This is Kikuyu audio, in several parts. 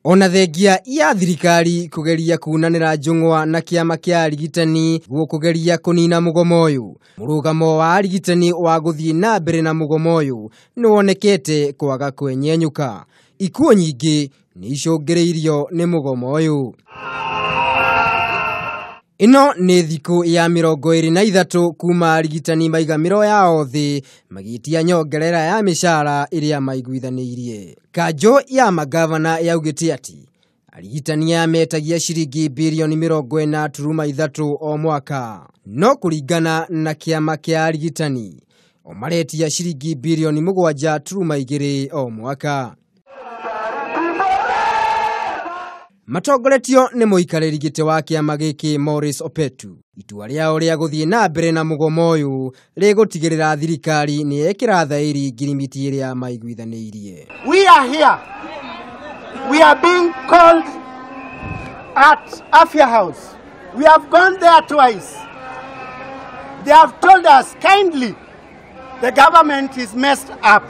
Ona thengia ya thirikari kugeria kunanĩra njũng'wa na kĩama kĩa arigitani gũkũgeria kũnina mũgomo ũyũ, mũrũgamo wa arigitani wa gũthiĩ na mbere na mũgomo ũyũ nĩwonekete kwaga kwenyenyũka. Ikuũ nyingĩ nĩ icũngĩrĩirio nĩ mũgomo ũyũ. Ĩno nĩ thikũ ya 23 kuma arigitani maiga mĩro yao thĩ magĩtia nyongerera ya mĩcara ĩrĩa maiguithanĩirie. Kanjũ ya magavana yaugĩte atĩ arigitani aya metagia ciringi birioni 40.3 o mwaka, no kũringana na kĩama kĩa arigitani o maretia ciringi birioni 7.2 o mwaka. Matongoretio nĩ mũikarĩri gĩtĩ wa kĩama gĩkĩ Maurice Opetu. Itua rĩao rĩa gũthiĩ na mbere na mũgomo ũyũ rĩgũtigĩrĩra thirikari nĩ yekĩra thaĩri ngirimiti ĩrĩa maiguithanĩirie. We are here. We are being called at Afia House. We have gone there twice. They have told us kindly the government is messed up.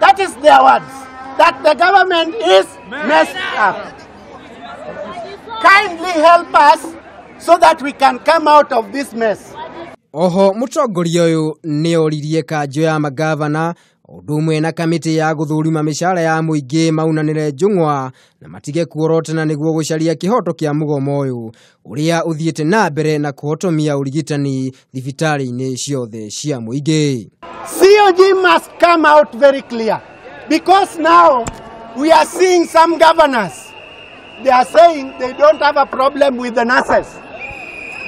That is their words. That the government is messed up. Kindly help us so that we can come out of this mess. Oho mũtongoria ũyũ nĩ oririe kanjũ ya magavana ũndũ ũmwe na kamĩtĩ ya gũthũrima mĩcara ya mũingĩ maunanĩre njũng'wa na matige kuorotana nĩguo gũcaria kĩhoto kĩa mũgomo ũyũ ũrĩa ũthiĩte na mbere na kũhotomia ũrigitani thibitarĩ-inĩ ciothe cia mũingĩ. COG must come out very clear. Because now we are seeing some governors, they are saying they don't have a problem with the nurses.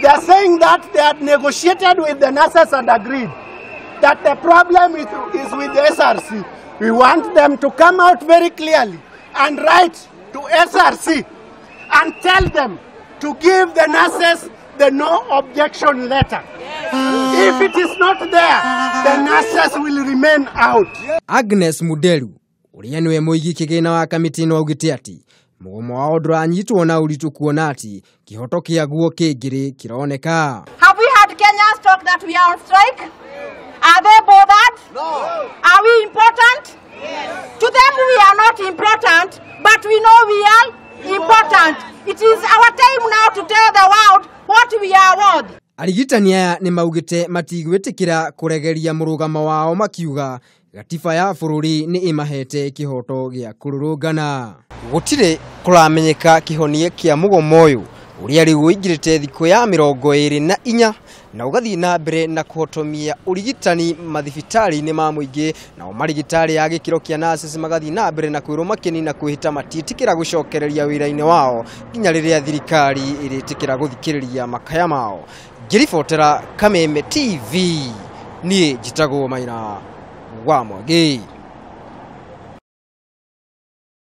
They are saying that they had negotiated with the nurses and agreed that the problem is with the SRC. We want them to come out very clearly and write to SRC and tell them to give the nurses the no objection letter. If it is not there, the nurses will remain out. Agnes Muderu ũrĩa nĩwe mũigi kĩgĩna wa kamĩtĩ ĩno augĩte atĩ mũgomo wao ndũranyitwo na ũritũ kuona atĩ kĩhoto kĩaguo kĩngĩrĩ kĩroneka. Have we had Kenyans talk that we are on strike? Are they bothered? No. Are we important? Yes. To them we are not important, but we know we are important. It is our time now to tell the world what we are worth. Arigitani aya nĩ maugĩte matigwĩtĩkĩra kũregeria mũrũgamo wao makiuga gatiba ya bũrũri nĩ ĩmahete kĩhoto gĩa kũrũrũngana. Gũtirĩ kũramenyeka kĩhonia kĩa mũgomo ũyũ ũrĩa rĩu ũingĩrĩte thikũ ya 24 na ũgathiĩ na mbere na kũhotomia ũrigitani mathibitarĩ-inĩ ma mũingĩ, nao marigitari ya gĩkĩro kĩa nurses magathiĩ na mbere na kwĩrwo makeni na kwĩhĩta matiĩtĩkĩra gũcokereria wĩra-inĩ wao nginya rĩrĩa thirikari ĩrĩtĩkĩra gũthikĩrĩria makaya mao. Ngĩribotera Kameme TV, niĩ njĩtagwo Maina wa Mwangi.